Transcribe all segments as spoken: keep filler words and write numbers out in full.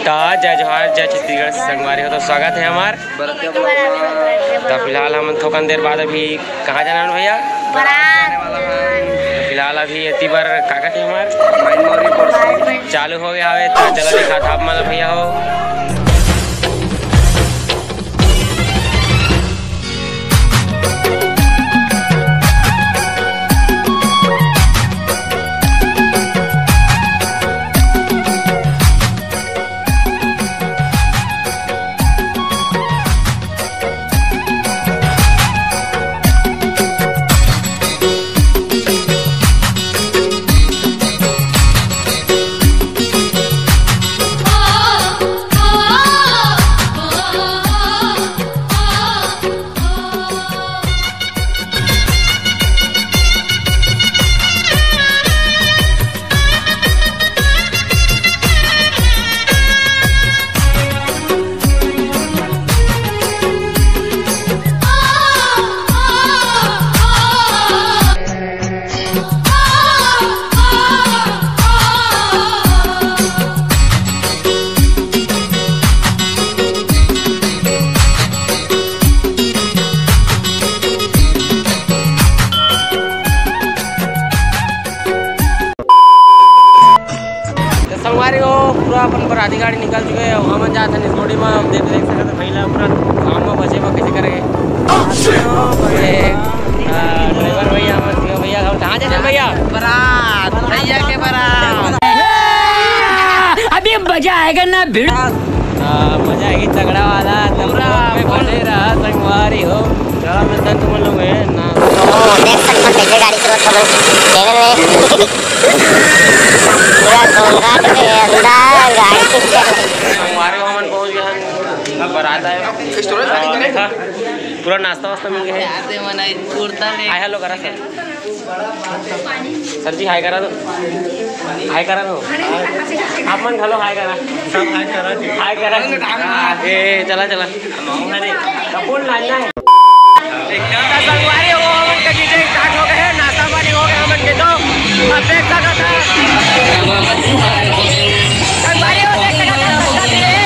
जय जोहार, जय छत्तीसगढ़। संगवारी हो, तो स्वागत है हमार। तो फिलहाल हम थोकन देर बाद अभी कहाँ जाना है भैया? बारात। तो फिलहाल अभी एती बर का कहते हमार चालू हो गया हवे, तो चला दिखा था आप मतलब भैया हो। तो संगवारी हो, पूरा अपन बराती गाड़ी निकल चुके हैं। हमन जात हन स्कूटी में। अब देख, देख सकत हो भैया पूरा घाम में बचे में कैसे करे। ये, आ, ड्राइवर भैया, हमन भैया, हम कहाँ जाते हैं भैया? बारात, भैया के बारात। अभी मजा आएगा ना भिड़। आ, मजा आएगी तगड़ा वाला। तब पूरा में बने रहा संगवारी हो। चला मिलता है तुम लोग है ना। ओ, देख सकते हो कैसे गाड़ी चलाता हूँ। देख रहे हैं? पूरा घोंघाट के अंदर गाड़ी। हमारे हमन पहुंच गए हैं, बारात आए। देखा, पूरा नाश्ता वास्ता मिल गया है। हाय हेलो करा सर। सर जी हाय करा दो। हाय करा दो। आप मन घलो हाय करा। सब हाय करा जी। हाय करा जी। ए, चला, चला। अरे, कपूर लाना है। संगवारी हो, हमन के DJ start हो गए हैं, नाश्ता पानी हो गया हमन के, तो अब देख सकत है। संगवारी हो, देख सकत है, नाश्ता मिले।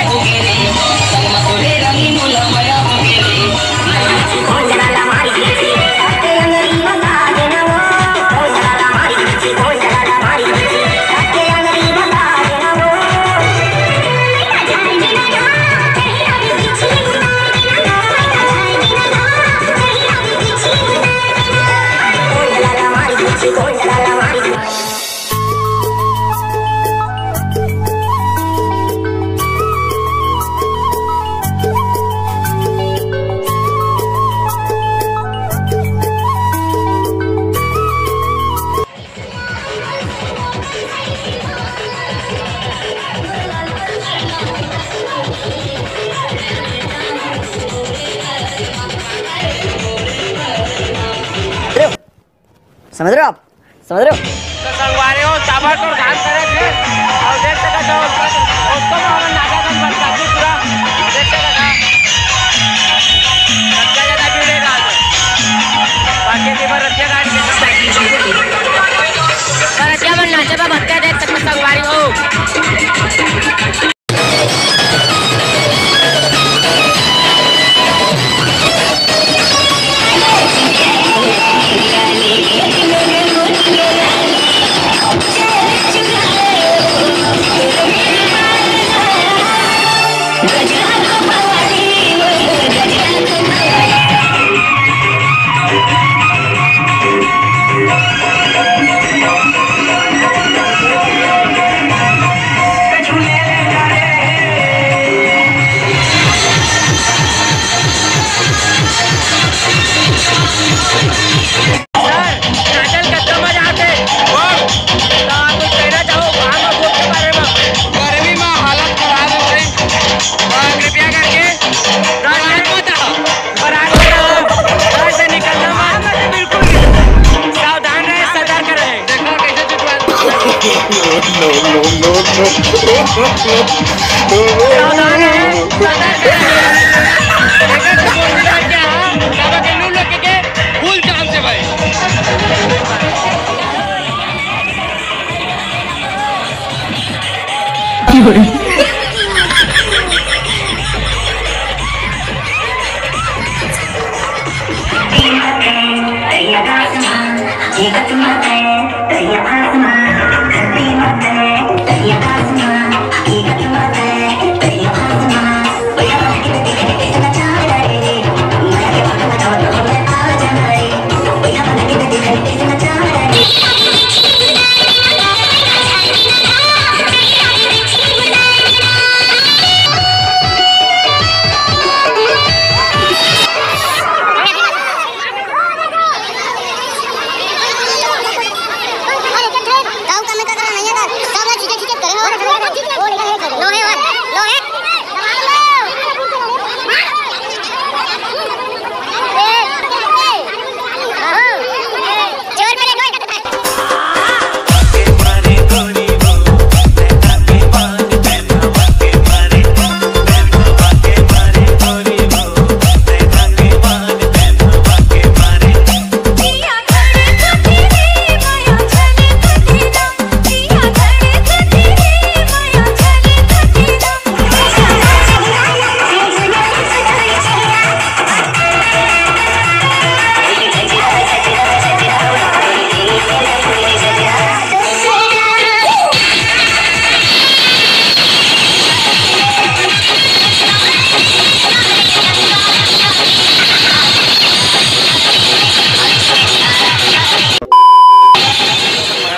समझ रहे हो आप? समझ रहे हो? तो संगवारी हो, ताबड़तोड़ काम करे थे। और देख सकते हो, उसको तो हमन नाचा था, बरसाती पूरा। देख सकते हो। सबसे ज्यादा भीड़ है रात में। बाकी दिन भर रतिया गाड़ी के साथ। बरतिया मन नाचे बा, भक्तिया देख सकते हो, संगवारी हो। सर, नाचन कतना मजा आथे। वाह। तो आप कुछ कहना चाहो, वहाँ में वोट के बारे में? गर्मी में हालत खराब हो गई। और कृपया करके घर से, घर से निकलना मत। बिल्कुल सावधान रहे, सतर्क रहे। देखो कैसे चुटवा। सावधान रहे, सतर्क रहे। देखो, फोर व्हीलर क्या है, बाबा के लू लेके के फुल चांद से भाई। की हो रही?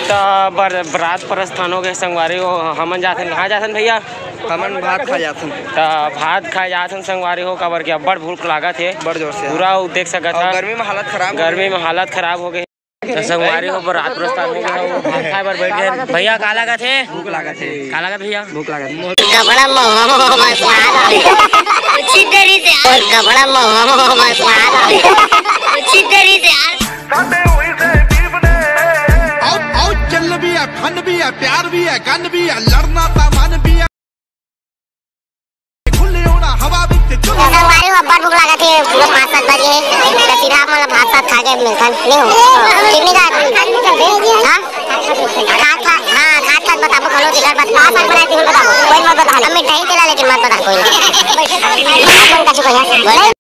त बर-, बरात प्रस्थान हो गए संगवारी हो। हमन जाथन, कहाँ जाथन भैया? हमन भात खा जाथन। त भात खा जाथन संगवारी हो, काबर कि अब्बड़ भूख लागत हे। बड़ जोर से। पूरा देख सकत हव। गर्मी में हालत खराब हो गए। गर्मी में हालत खराब हो गए। त संगवारी हो, बरात प्रस्थान हो गए, भात खाए बर बैठ गए। भैया का लागत हे? भूख लागत हे। का लागत भैया? भूख लागत हे। कपड़ा महुआ महुआ बस आ रहा है। उचित देरी से आ। और कपड़ा महुआ महुआ बस आ रहा है। उचित देरी से आ। आओ, आओ, चल भी है, फन भी है, प्यार भी है, गन भी है, लड़ना था मन भी है। खुले होना हवा भी ते चुन। संगवारी हो, अब्बड़ भूख लागत हे, पूरा पाँच सात बजे। त सीधा आप मन ला भात सात खा के मिलथन, नहीं हो? ठीक नहीं का? हाँ? खात खात, हाँ, खात खात बताबो, घलो जेकर बात पाँच सात बनाए, तेहू बताबो, कोई मत बता। अब मिठाई तेला लेकिन मत बता कोई। आप मन का चुका है?